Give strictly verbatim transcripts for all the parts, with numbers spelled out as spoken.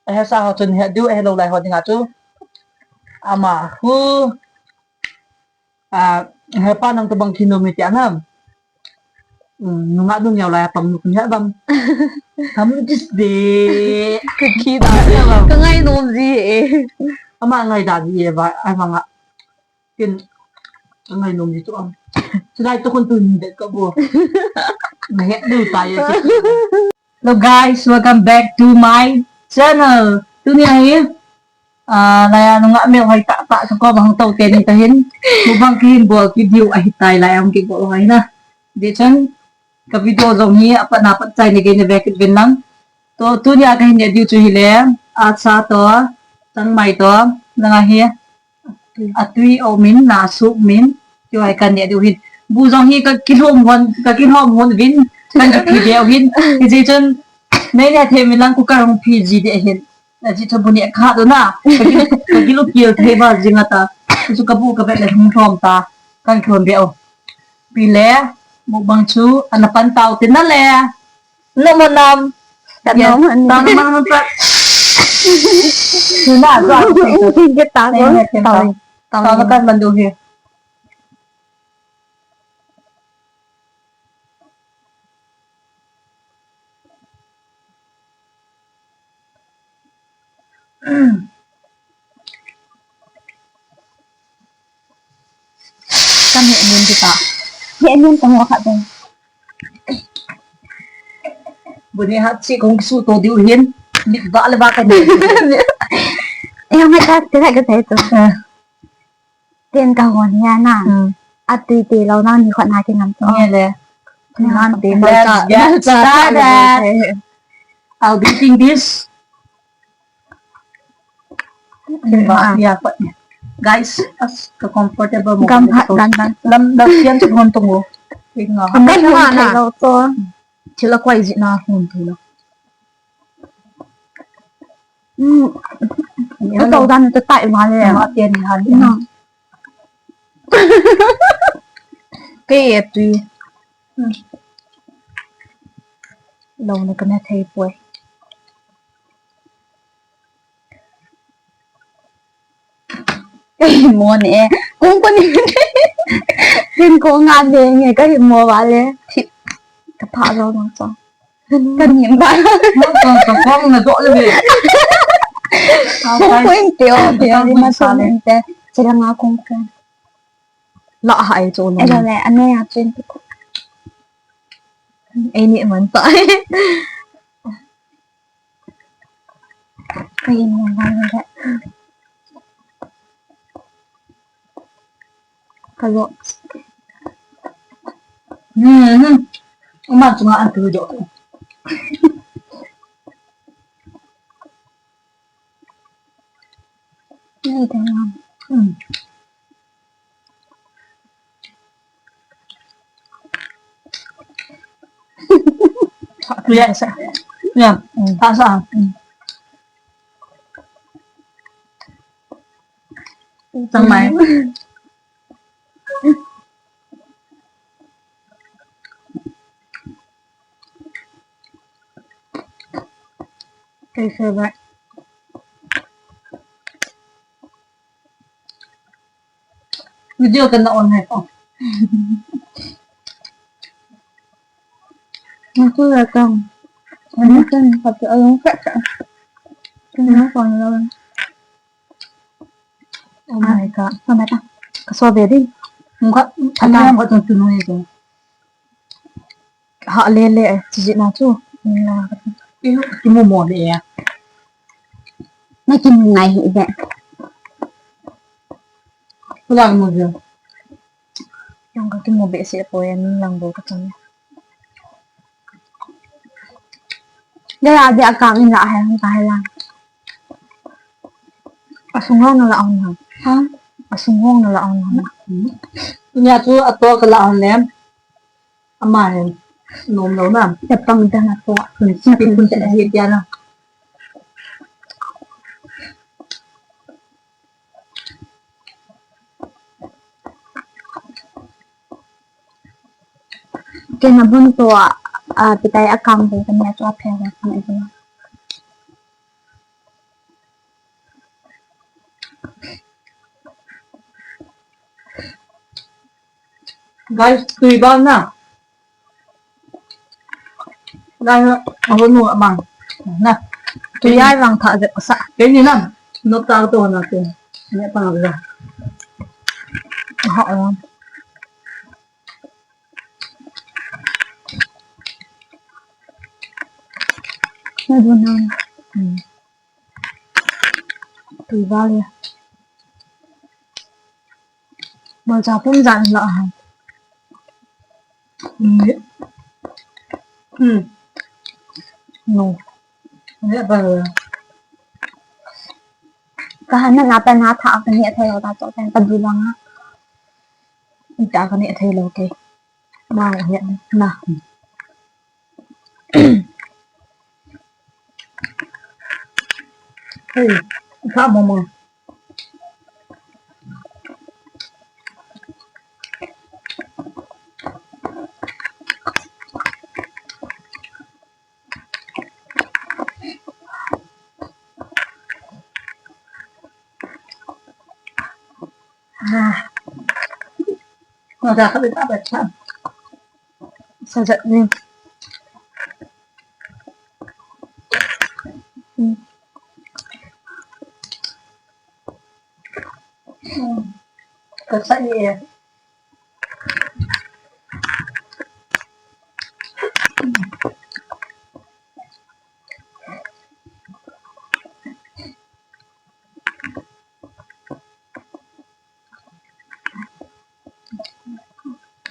Ahesa ho chun he diu, ahelou lai ho dinga chu. Ama hu. Ah, hepa nang tobang kinom e tia na. Hmm, nunga nung yau lai apang nu kun he bam. Ham dis de. Ka khi da. Ka ngai nom ji e. Ama ngai da ji e ba, ai manga. Ken, ka ngai nom ji tu am. Chulai tu kun tu ni de ka bo. Na he diu ta ye. Hello guys, welcome back to my channel. Tuni ahi, ah, laiya nunga meu hoi tah tah ka ko bang to teni tahin. Mukbang kihin bol ki diu ahi tai laiya hung kibol hoi na. Di chun, ka video jong hi apat na pat chai ni gei na vekit vin lang. To, tuni a kahin ne diu chu hile, asa to, changmai to, nanga hi. Atui aumin, na sup min, kihoi kan ne diu hin. Bu jong hi ka kilhom hon, ka kilhom hon vin, kan kipi diu hin. Hijeh chun, nei ne thei min lang cooker hung pi ji de hin. Ajeh chu bu ne kha do na, ka kil, ka kilu kil thei ba jing ata. Chu ka bu ka vet le hung lhom ta, kan kilhom be o. Pi le, mukbang chu, ana pan tau tin na le. Nom nam. Ka nom han. Tao na man man pa. Sina, tao. Tingke tao. Tao. Tao na kan man du hi. Kan he nun kita. He nun tang wa khat dong. Bu ne hat si kong su to diu hin. Mit ba le ba kan. Eh, mai ta te ka te to. Ten ka hon ya na. Hmm. Atui te lo na ni khat na ke ngam to. Nge le. Nan te. Let's get started. I'll be eating this. Guys, as ka comfortable mo. Gam hat dan dan. Lam, lam pian tu hon tungo. Kan ha na. Lo to. Chila kwai ji na hon tu lo. Hmm. Ka to dan ta tai ma le. Ma pian ni han. Kei e tui. Hmm. Lo na ka na thei poi. Ka himo ne. Kung ko ni. Kin ko nga de nge ka himo ba le. Thip. Ka pha lo na so. Ka nim ba. Mo ko ko ko na do le. Kung ko in te o te o ma so inte. Sila nga kung ka. La ha ai cho lo. Ela le ane ya chen ko. Ai ni man ta. Kain mo ba le. Kalo. Hmm. Uma chunga an tu jo. Ni ta. Hmm. Yes. Yeah. Mm. That's all. Mm. Tang mai. Kei se ba. Video ka na on hai ko. Aku datang. Ini kan satu orang kat. Kena pandang. Oh my God. Apa dah? Ka so be ding. Enggak, ada enggak tentu itu. Ha le le, chi ji na chu. Ni la. Ilu ki mo mo le ya. Na kin ngai hi de. Pulang mo jo. Yang ka ki mo be se po ya ni lang bo ka chang. Gaya de akang in la hai ka hai lang. Asung hong na la on ha. Ha? Asung hong na la on ha. Nya chu ato ka la on le. Ama hin. Nom lo na. Te pang da na to. Kun si kun si dia na. Kei na bun to a, a, pitai a kang bu kan ya to a phe wa kan e. Guys, tui bal na. Lai na, ahon nu amang. Na. Tui ai vang tha jep kasa. Kei ni na. Nop ta to na to. Ne pa na. Ha, ha. Na du na. Hmm. Tui bal ya. Bal cha pum jan la ha. Hmm. Hmm. No. Ne bal ya. Ka han na pa na tha ka ne thei lo ta cho ta ka du lang ha. Ita ka ne thei lo ke. Ma ya na. Hey, ka mo mo. Ah. Ko da ka ta ba cha. Sa ja ni. Hmm. Ka sa ni.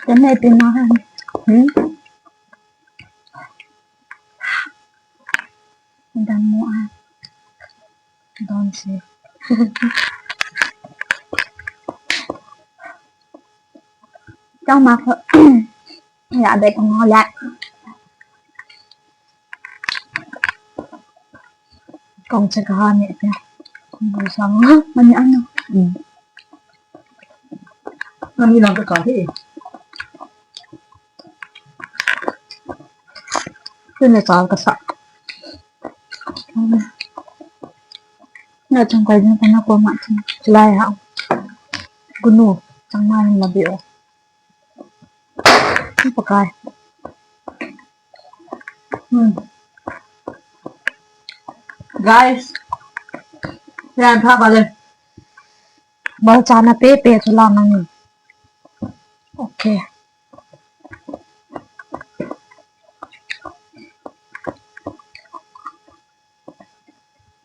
Kan ne pin na han. Hmm? Dan mo a. Don si. Chang ma ko. Ya be tong ho ya. Kong che ka ha ne te. Kong bu sang. Mani ano. Hmm. Mani lang ka ka he. Tui ne cha kasa. Na chang kai na pa na ko ma chang. Chulai ha. Gunu. Chang ma la bi o. Pakai. Hmm. Guys. Yan pha ba le. Bal cha na pe pe chu la nang. Okay.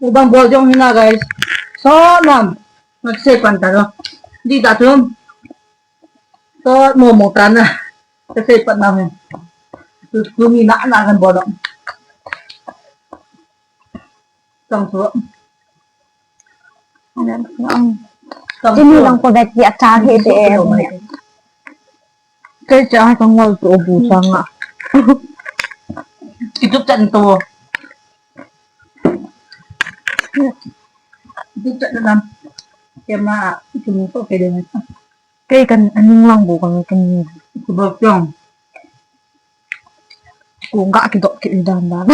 Ubang bol jong hina, guys. So nam. Maksai pan ta lo. Di ta tum. So mo mo ta na. Maksai pan na he. Tu tu ni na na kan bol. Tong tu. Tong Chini tu. Lang ko bet ki acha he de. Kei cha ka ngol tu bu sanga. Itu chan tu. Itu chan nam. Kema itu mu ko kei de. Kei kan aning lang bu kan kan. Ku ba pyong. Ku nga ki dok ki dan dan.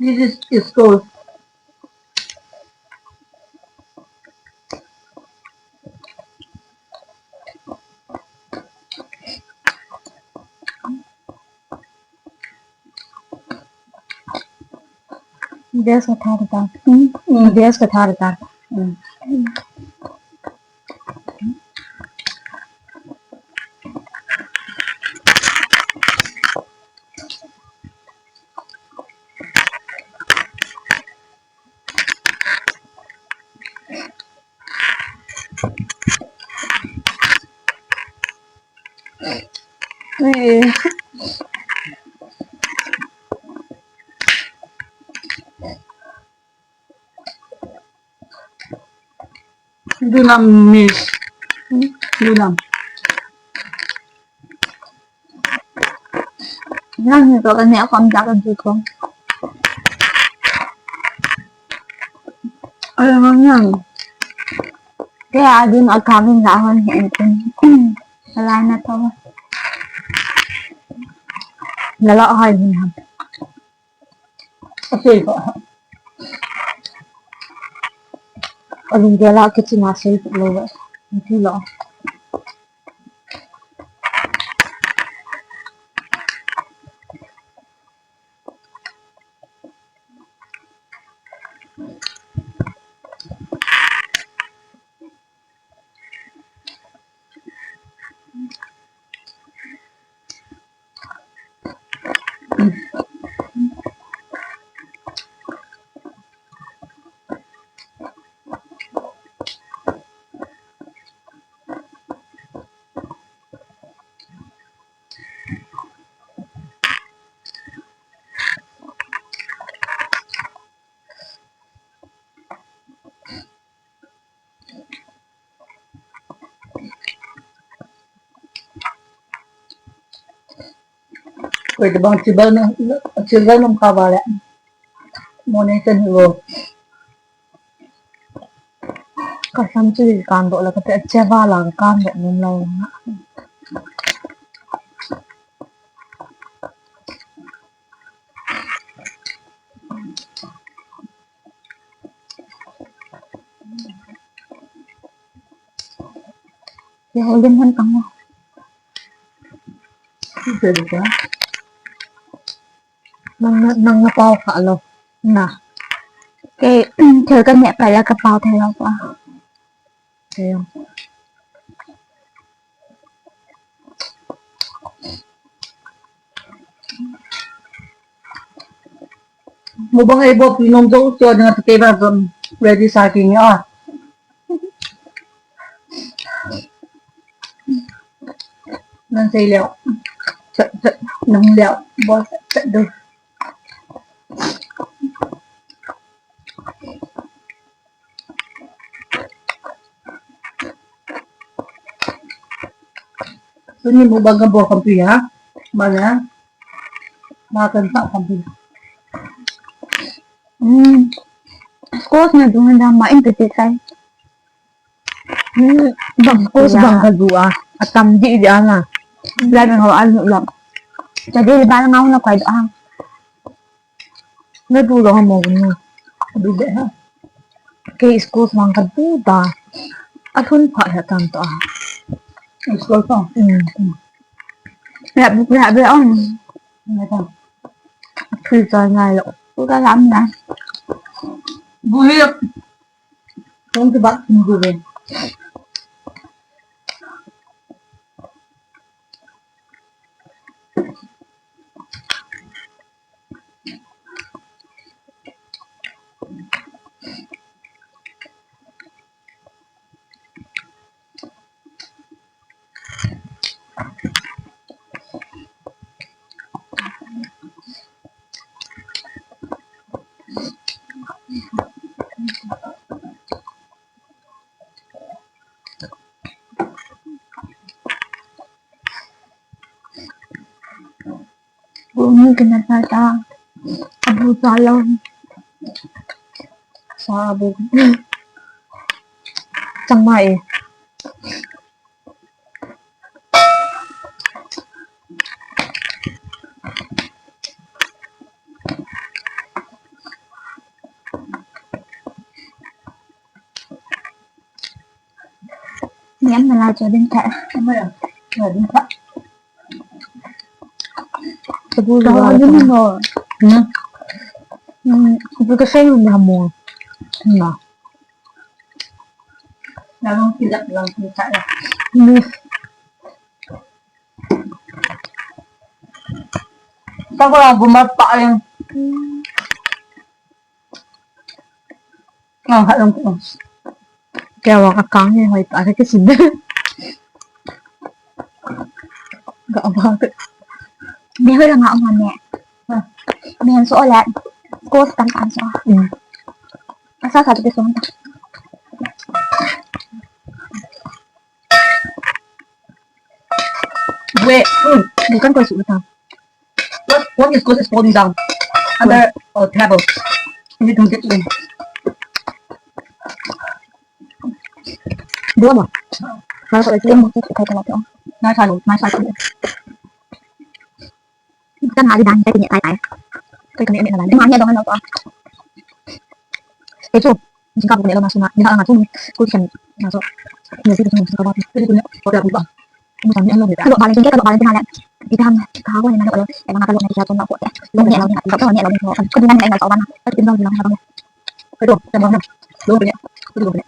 This is, is called Gas ka thar ta. Hmm. Gas ka thar ta. Hmm. Dulam miss. Dulam. Nang ni to kan ni akam ta kan tu ko. Ay, nang nang. Kaya adun akam ni la han ni antin. Ala na to. Lala ay ni ham. Asei ko. Alunggel a kiching a sei lou ve. Ti lo. Koi tabang chibal na, chibal na kaba le. Mo ne sen ho. Kasam chu kan do la kate cheva la kan do nom lo. Kei holding han kang. Nang na, nang na pao kha lo. Na. Kei, thil ka neh pai la ka pao thei lo pa. Thei lo. Mukbang ei bol pi nom jo, cho na te ba ready sa ki ni a. Nang sei leo. Nang leo. Bol sa do. Tuni mukbang ka bol kampi ha. Mana. Ma kan sa kampi. Hmm. Squash na dunga da ma in piti sai. Hmm. Bang squash bang ka du a. Atam di di ana. Lai bang ho alu lo. Jadi le bal ngau na kwai do a. Na du lo ha mo ni. Du be ha. Kei squash mang ka du da. A thun pha ha tam to a. Squash pha. Hmm. Ya bu ya be on. Na ta. Phi ta nai lo. Ku ka lam na. Bu hi. Kong ki bak kin bu be. Kung ni kena sa ta. Abu sa lo. Sa abu. Chang mai. Niam na la cho ding tha. Cho ding tha. Tabu lo. Cho ding lo. Hmm. Hmm. Tabu ka sai mo mo. Na. Na long ki lak long ki tha. Hmm. Tabu lo bu ma pa yang. Ngang khat lang. Kei vang a kang hi hoi ta ka kisin. Ga ba. Me hoi la nga nga me. Me han so la. Ko tan tan so. Mm. Asa sa te so ta. Wait, mm, bukan kau suka. What, what is good is falling down under our table. You need to get in. Dua mo. Kalau kau itu mau kita kalau tu. Nice, hello, nice, hello. Kita ngali dan kita punya tai tai. Koi ka ne ne na la. Ma ne dong na to. Ei chu. Jingkah bu ne lo na suna. Jingkah nga chu. School kikhen na chu. Music chu jingkah ba. Koi ka ne. Koi ka bu ba. Musan ne lo ne. Ka lo ba le jingkah ka lo ba le jingkah le. Ita ham. Ka ha ko ne na lo. Ei ma ka lo ne ya chu na ko. Lo ne lo ne. Lo ne lo ne. Ko bu na ne lo ba na. Ka tin lo ne lo ba. Ka lo. Ka lo ne. Lo ne. Lo ne.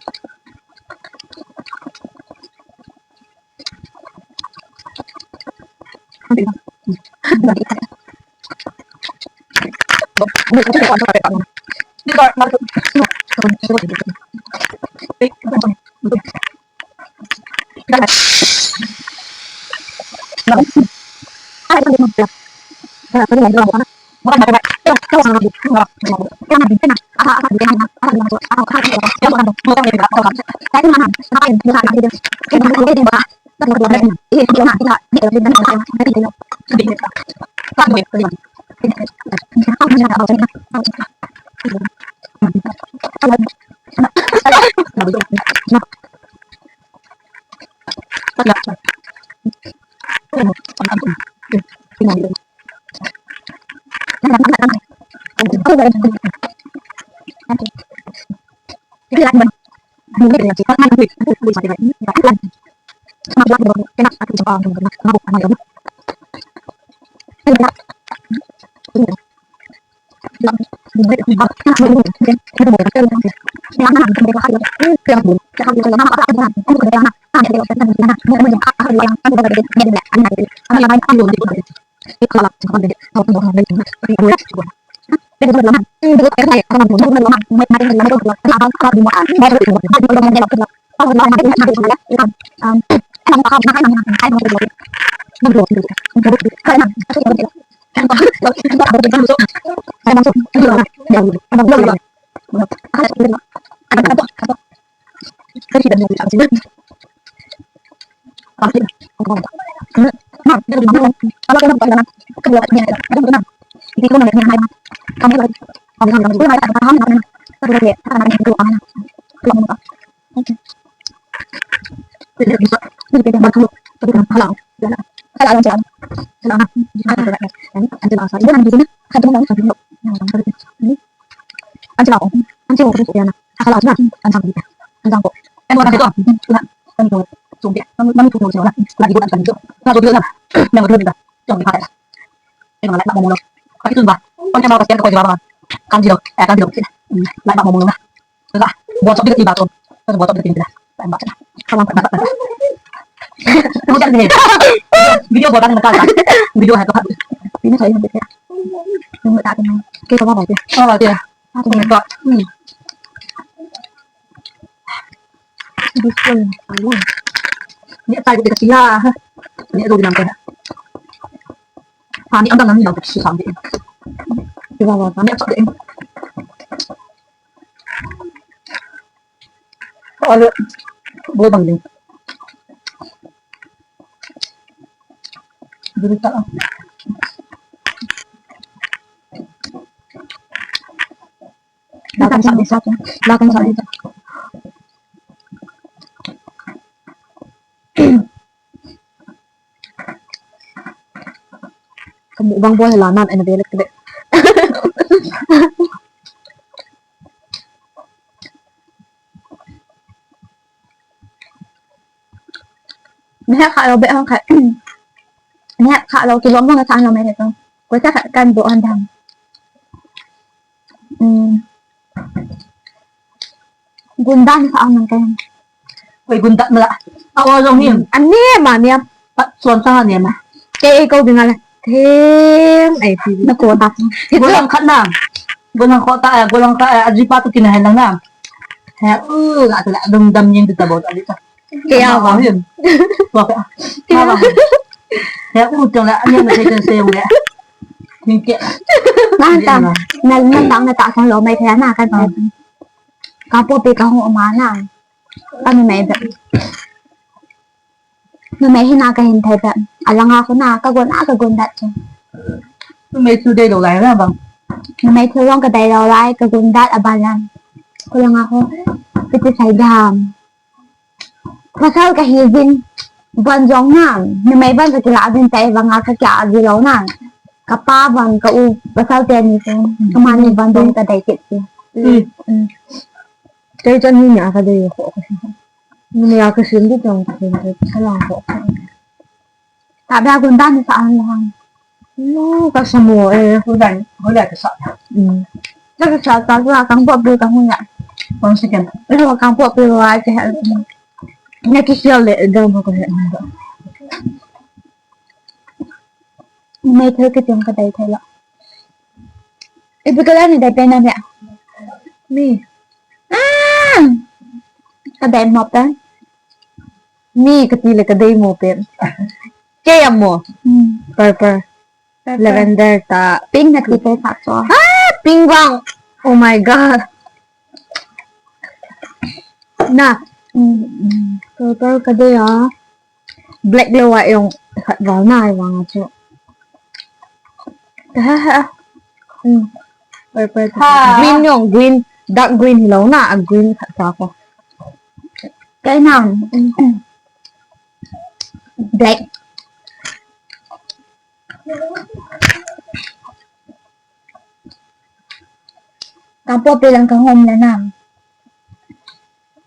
Video bol ba na ka. Video hai ko. Ni ta ke ke ba ba ke. Oh, dia. Aku ni ko. Hmm. Biskun. Ni ta ke ke ya. Ni do ni ko. Ha, ni ang dang ni ko si sam de. Ke ba ba. Ni sa de. Alo, bol bang ding. Dulu tak ah. Belakang satu, belakang satu. Ka mukbang bol hi la nan en ve le te. Neh kha lo be hong kha. Neh kha lo kilom hong kha lo mai le to. Ko sa kha kan bo han dang. Hmm. Gundan kha ang nang kan. Oi, gundan mala. Awa jong hin. Ani ma ni. Pat suan sa ni ma. Ke ko binga la. Theng ai ti. Na ko ta. Golang khat na. Golang ko ta, golang ta, aji pa tu kina hen na. He u la tu la dum dam yin tu ta bo ta li ta. Ke ya wa hin. Wa ka. Ke ya wa. He u tu la ni ma ke se u le. Ni ke. Na ta. Na na ta na ta kan lo mai the na kan. Ka po pe ka ho ma na. Ka mi mai da. Numei hina kahin thei peh. Alanga khu na, kagon a, kagon dat chu. Numei thu dei lou lai na bang. Numei thu jong kadei lou lai, kagon dat aban lang. Khu langa khu, piti sai dam. Pasal kahi jin, bon jong na, numei bon kakilah jin tai banga kakiah ji lou na. Kapa van ka u pasal teni chu. Kamani van ding kadei kit chu. Hmm. Hmm. Kei chan ni nia kadei ko ko. Ni nia kasim di chang kasim kalang ko. Tabia gun dan sa an lang. No, kasa mo, eh, hudan, hudan kasa. Hmm. Kasa sa, sa, sa, kang po pi kang hunya. One second. Eh, kang po pi wa ke. Nakisial le, dong ko ko. Mai thil kiti jong kadei thei lou. Ipi colour nadei pen nang le? Mi. Ah! Kadei mo pen. Mi kati le kadei mo pen. Kei a mo. Hmm. Purple. Purple. Lavender ta. Pink nati pen sa cho. Ah, pink vang. Oh my God. Na. Hmm, hmm. Purple kadei a. Black lou a jong khat val na ai vang a chu. Ha, ha. Hmm. Purple. Ha. Green jong, green, dark green hilou na, a green khat sa ko. Kei nang. Black. Kang po pi lang kahom le nang.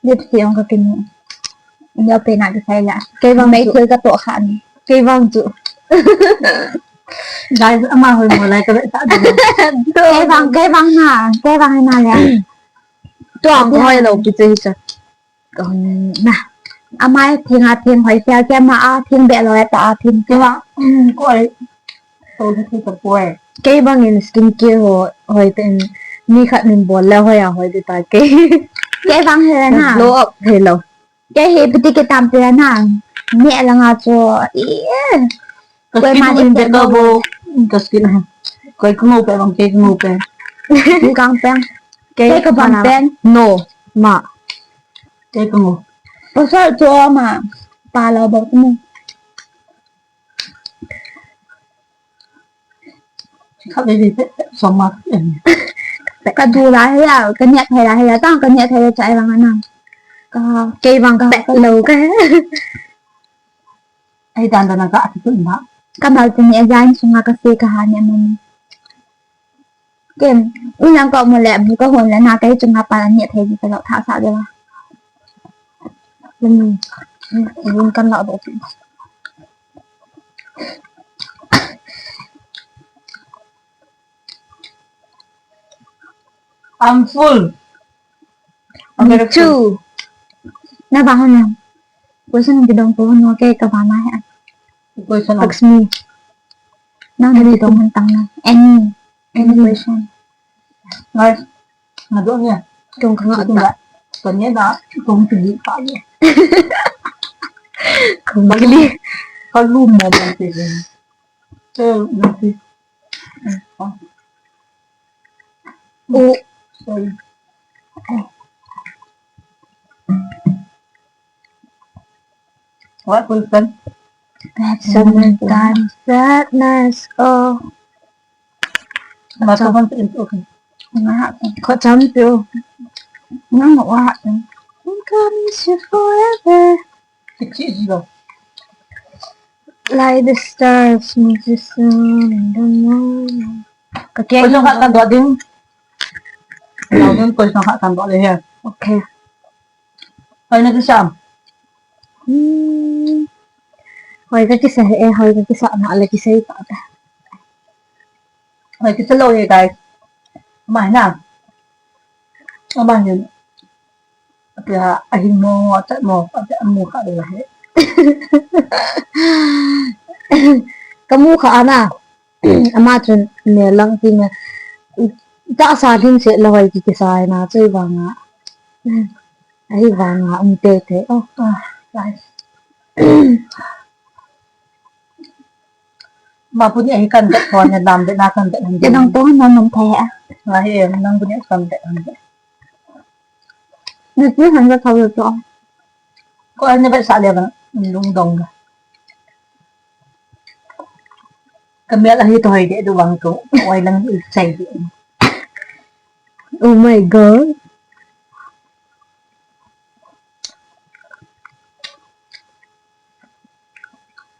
Lipstick jong kakinu. Neo pe na kisai la. Kei vang mai chu. Thil katoh kha ni. Kei vang chu. Guys, ama hoi mo lai ka ve ta. Kei vang, kei vang na. Kei vang na le. Tuang hoi lou pi che hi cha. Kon na. Amai thing a thing hoi sia sia ma a thing be lou ta a thing. Kei vang, um, koi. To ni tu ta poi. Kei vang in skin care ho, hoi ten ni khat nin bol le hoi a hoi ta kei. Kei vang he na. Glow up he lou. Kei hi piti ke tam pe na. Ni la nga cho. Ie. Ka skin u impeccable. Ka skin u. Kei ka ngou pe bang, kei ka ngou pe. Kei ka bang pen. No. Ma. Kei ka ngou. Pasal cho ma. Pa lo bang mo. Kha ve ve pe, pe, som ma. Ka du la he ya, ka niat he la he ya, tang ka niat he la chai vang anang. Ka kei vang ka pe lo ka. Ai dan dan ka ati tu ma. Ka mal tu ni a jan sunga ka se ka ha ni mum. Ken, u nang ka mo le, bu ka hon le na ka hi chunga pa la niat he ji ka lo tha sa de la. Hmm. Hmm, kan lo do. I'm full. Me too. Na ba hon na. Question kidong ko no ke ka ba ma he. Question. Ask me. Na na kidong han tang na. Any. Any question. Guys, na do nia. Kong ka nga ta. Ka nia da, kong tu di pa ni. Kong kili. Ka lu mo mo ti. Eh, na ti. Oh. Sorry. What will happen? That sometimes sadness, oh. Masa kan tu, okay. Nga, ko cham tu. Nga, nga, wa. Comes you forever. Six zero. Like the stars, meet the sun in the morning. Ka keng. Koi song khat kan doh ding. Koi song khat, koi song khat kan doh le he. Okay. Hoi na kisa. Hmm. Hoi ka kisa he, hoi ka kisa ma le kisa ta ta. Hoi kisa lou he, guys. Ama hi na. Ama hi. Ati ha, ahi mo, ati mo, ati amu kha de he. Ka mu kha ana. Ama chun ne lang ti me. Ta sa din se la hoi ki kisa na chui vang a. Ahi vang a um te te. Oh, ah, guys. Ma pu ni ahi kan vet thon, ne nam vet na kan vet han. Te nang to nam nam thai a. Nga hi nang pu ni kan vet han. Ni ti han vet thau to. Ko an ne vet sa le ba lung dong ga. Ka mel ahi to hoi de du bang ko. Oi lang i chai de. Oh my God.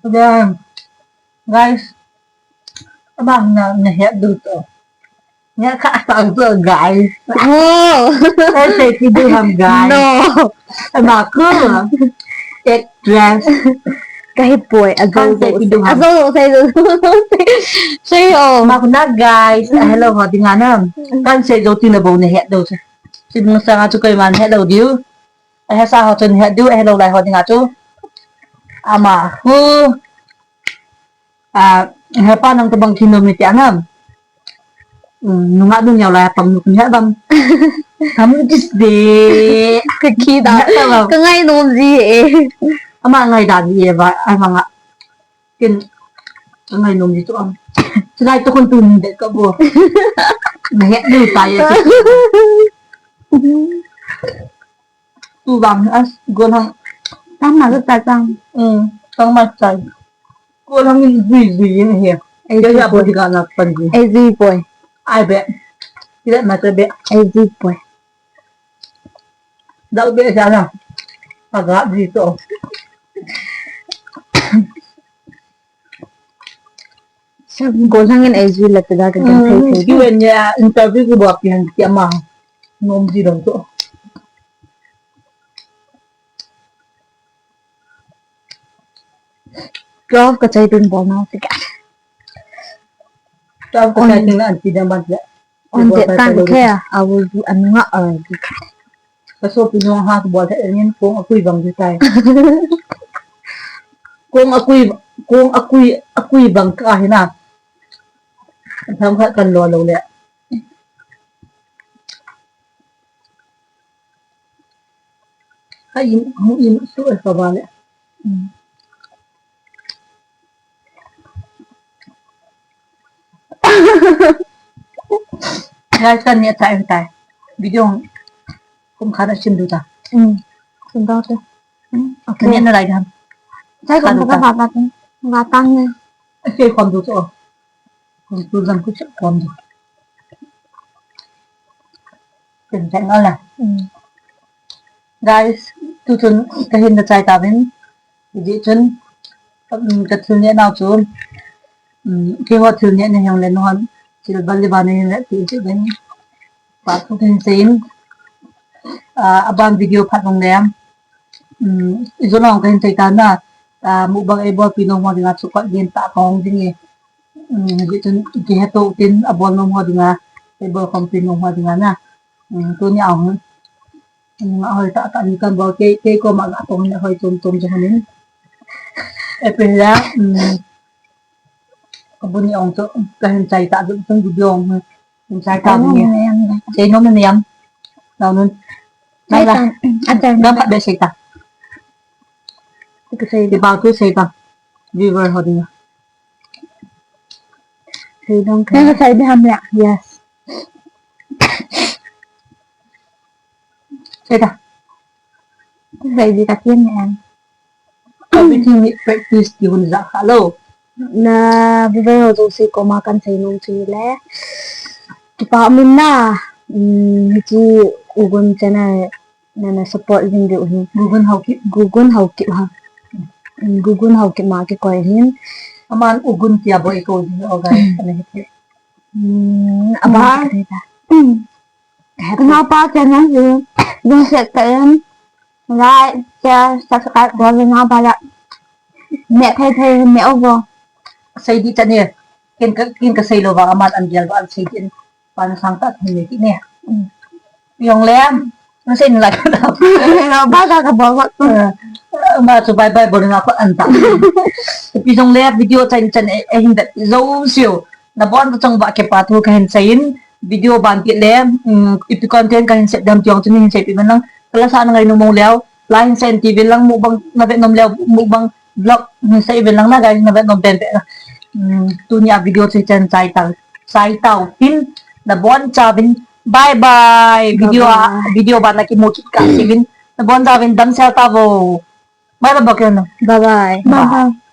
Then, guys, Abang na, nahet diu to. Nahet kha sang to, guys. Oh. Kan sei kit diu ham, guys. No. Ama ko. Actress. Kahi poi, ajou. Kan sei kit diu ham. Ajou, sei diu. Sei o. Ama ko na, guys. Hello, ho dinga na. Kan sei jou tina bou nahet diu se. Sibung sanga chu koiman het lou diu. Ahesa ho chun het diu, ahelou lai ho dinga chu. Ama ko. A, hepa nang tobang kinom iti anam. Um, nunga nun yau lai pang nu kun het bang. Ham kis de. Ka ki da. Het ta bang. Ka ngai nom ji e. Ama ngai da ji e ba, ai manga. Kin, ka ngai nom ji tu am. Chulai to kun tu ni de ka bo. Nahet diu tai e. Tu bang as, go lang. Tang ma ta tang. Um, tang ma ta. Ko lang in zui zui in he. Ei zui poi. Ai be. Kila ma be. Ei zui poi. Dau be sa na. Aga zui to. Sa ko lang in ei zui la ta ga ka. Q and A interview ko ba pi han ki ama. Nom ji dong to. Twelve ka chai dun bol na si ka. Twelve ka chai dun na anti dang ban le. On the tan ke a, a will do a nga a di ka. Ka so pi no ha ko bol the ngin kong akui bang di tai. Kong akui, kong akui, akui bang ka hi na. Tham kha kan lo lo le. Hai in, hung in, tu e ka ba le. Guys, kan ni tai tai. Video kum khana sim du ta. Sim da te. Okay. Ni na lai kan. Sai kon ka ba ta. Ba tang ne. Sai kon du to. Kon tu jam ku chak kon du. Ken chak ngal la. Guys, tu chun ka hin na chai ta vin. Hijeh chun, um, ka thil neh nau chu, um, keiho thil neh na hijongle nuhon, thil bal le ban na hin le ti chu den. Pa thu kahin sei in, ah, aban video phat jongle, um, ijou nau kahin sei ta na, ah, mukbang eibolpi nom ho dinga chu kot lentah kahung ding e. Um, hijeh chun kiheto tin abol nom ho dinga, eibol khompi nom ho dinga na. Um, tuni a hung. Ahoi tah tah ni kan bol kei, kei koma ga tong ni ahoi tum tum jong ni. April la, um, ka bu ni ong chu, ka hin chai ta dum tum video ong, hin chai ta dum ni. Chai nom ni am. Nau nun. Nau la. Gam khat be sei ta. Kipa thu sei ta. Viewer ho dinga. Sei dong ka. Nang ka sei di ham la. Yes. Sei ta. Sei di ka tien ne an. Everything need practice, ti hun ja kha lou. Na, viewer ho jouse koma kan sei nom chu le. Kipa min na. Um, hiche Ugun channel na, na support jing diu hi. Gugun Haokip. Gugun Haokip ha. Um, Gugun Haokip ma kikoi hin. Aman Ugun tia boi ko jing o guys. Ana hi. Um, aba. Aba. Um. Ka naopa channel hi, jing set ka in, like, share, subscribe bol le naopa la. Neh thei thei neh o bo. Sei di channel. Ken ka, ken ka sei lou vang aman an gel vang an sei din. Pan sang ta thei ne ti ne. Jong le, an sei lai. Ba ka ka bol vang. Eh, ma chu bye bye bol nga ko an ta. Ipi jong le video chan chan e, e hin da zo siu. Nabon chang ba kipa thu kahin sei in. Video ban kit le, um, ipi content kahin set dem tiong chun hin seipi uvin lang. Kalasa na ngai nom leu, la hin sei in ti uvin lang, mukbang na vet nom leu, mukbang vlog hin sei uvin lang na guys, na vet nom pen pen na. Um, tuni a video chu chan chai tau, chai tau tin, nabon chauvin, bye bye. Video a, bye bye. Video ban na kimu kit kase uvin, nabon chauvin damsel tauvo. Bye bye bok na. Bye bye. Bye bye.